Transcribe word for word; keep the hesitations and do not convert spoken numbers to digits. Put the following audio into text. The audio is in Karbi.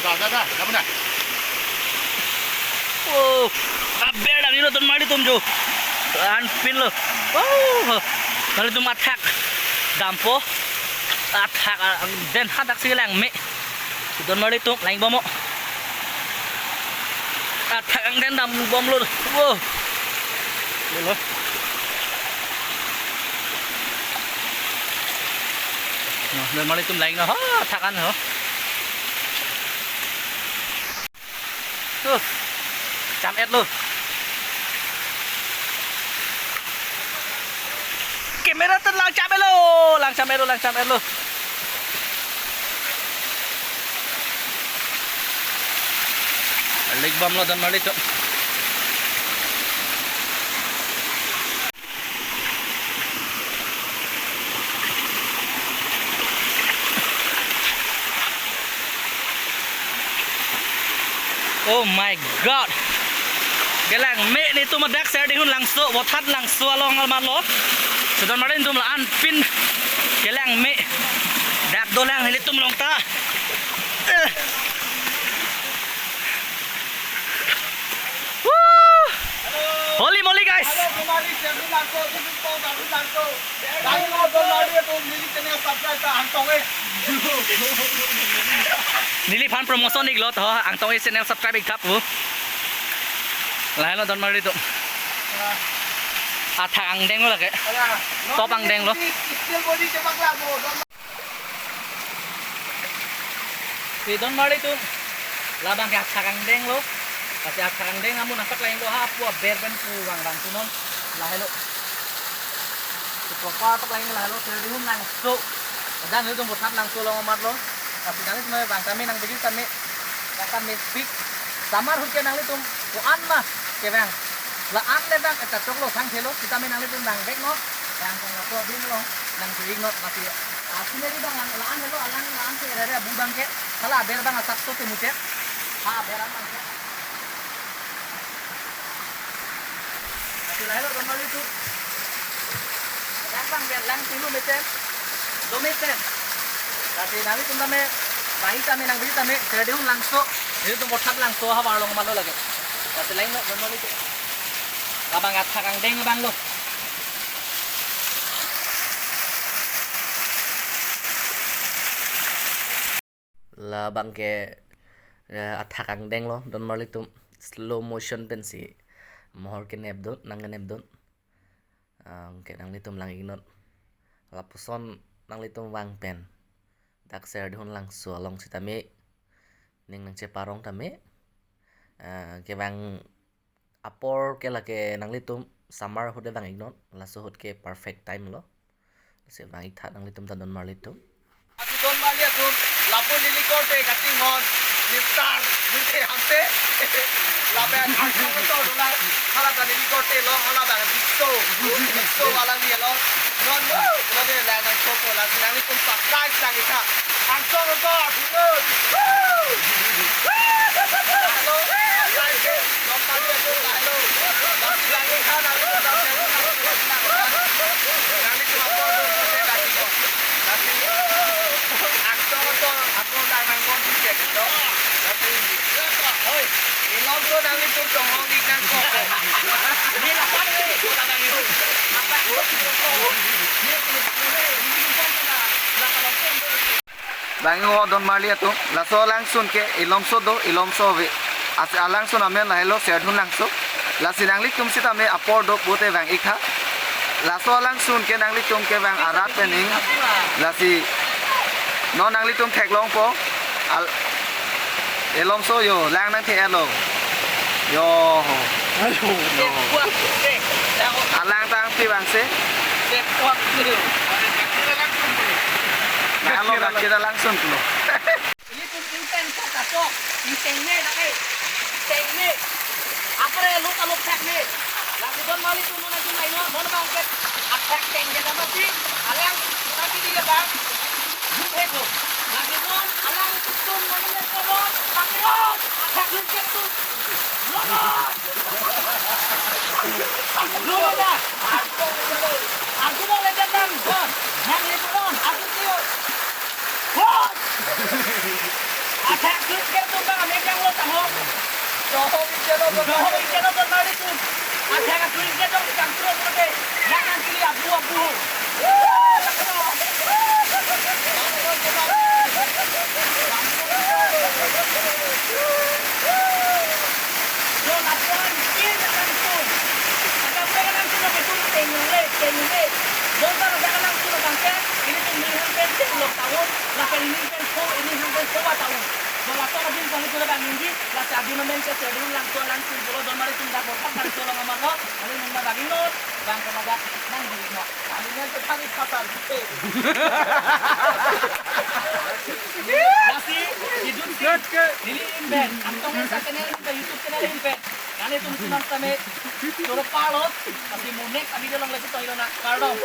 Da, da, da, da, da. Oh, aber dam-iklo donmarli atum jo. Anpinlo. Oh, donmarli atum athak dampo. Athak angden hadak si langme. Donmarli atum lang-ik bomnon. Athak angden dambomlo. Wow. Lelo. Nah, donmarli atum lang-iknon. Ha, athak an ho. Tuh. Cham-etlo. Camera ta langcham-etlo, langcham-etlo, langcham-etlo. Lang-ik bomlo donmarli atum. Oh my God. Kelangme nelitum adak Serdihun Langso, Vothatlangso along almatlo. Sodon marli atum la-anpin kelangme. Dak dolang nelitum along ta. Eh. Woo! Holy moly, guys! Hello, Kumari, Seven Langso, this is Paul Seven Langso. Langso, Donmari, to neli channel subscribe ta, Angtong-e. Neliphan promotion iklo to, Angtong-e channel subscribe ik thap pu. Lahelo Donmari atum. Athak angdenglo lake. Top angdenglo. Still body chepak labo. Si Donmari atum, labang ke athak angdenglo. Lasi athak angdeng amun nangpaklang-iklo, ha pu aber pen pu vang vang tunon. Lahelo. Si proper paklang-iklo lahelo, Serdihun Langso. Dak nelitum Vothatlangso along amatlo. Lasi nangli tame vang tame, nang biji tame. Kata mepik. Summer ahut ke nanglitum ko-an ma kevang. La-an le vang eta choklo thangthelo, sitame nanglitum nangveknon. Yang kong laso dinlo, nang juiknon, lasi, ah, scenery abang la-an helo, alang la-an ke rere abu abang ke, hala aber abang asapso ke muchot. Ha aber abang ke. Lasi lahelo Donmari atum. Yang abang ke lang tilu meter, dua meter. Lasi nanglitum tame, bahi tame, nang biji tame, Serdihun Langso, nelitum Vothatlangso havar along amatlo lake. Lasi langnon Donmari atum. Labang athak angdeng abanglo. Labang ke, eh, athak angdenglo, Donmari atum slow motion pensi mohor kenepdun, nang kenepdun. Ah, ke nanglitum lang-iknon. Lapuson nanglitum vang pen. Dak Serdihun Langso along sitame. Ning nangcheparong tame. Ah, kevang apor ke lake nanglitum summer ahut le vang-iknon, laso ahut ke perfect time lo. Lasi vang-ik tha nanglitum ta Donmari atum. Lasi Donmari atum, lapu neli korte kachinghon, Mister Mute Hamse. Lapen Angtong Oso dolang, hala ta neli korte lo, hala ta Dikso, Dikso alangli lo. Non lo, lo de la nangchopo, lasi nanglitum surprise nang-ik tha. Angtong Oso, hello, hello. Bang o Donmari atum, laso alangsun ke Ilomso do, Ilomso ave. Lasi alangsun amen lahelo Serdihun Langso. Lasi nanglitum sitame apor do pute vang-ik tha. Laso alangsun ke nanglitum kevang arat pen ning. Lasi non nanglitum theklongpo. Al-, Ilomso yo, lang nangthe-etlo. Yo. Ayo. Yo. Alang tangpi vangse. Nalo, kita langsun lo. Ilitum ingteng kok kacok, ingteng ne lake, ingteng ne. Apre lut alok thak ne. Lasi Donmari atum nona jumai no, non bang ke athak teng jaga mati, alang nona jumai jaga. Jumai ko. Lasi non alang tum non ne ko non, lasi non athak jumai tu. Non. Non na. Aku mau lagi nang, non. Nang itu non, aku tiu. What? Athak jumai Dohong ikelo, dohong ikelo, don mari tum. Athak atum ikelo, jangkro mate. Yang nangkiri abu abu. Don apuan, kiri akan tum. Akan pengen langsung ke tum, tengle, tengle. Don ta langsung ke. Ini tum ini hang pen, tum lok tahun. Lapen ini pen ko, ini hang pen ko tahun. Don apuan abin kali tu abang ini. Lasi abin amen ke seri langkua langkun pulo don mari tum dak botak langkua lang amar lo. Mari nung na daging lo, bang kena dak nang di no. Kami nya tetap di pasar gitu. Lasi, hidup si, neli invent. Antong sa channel invent, YouTube channel invent. Nani tum si nang tame, choro palo, tapi mo next video long lagi to ilo na, kardom.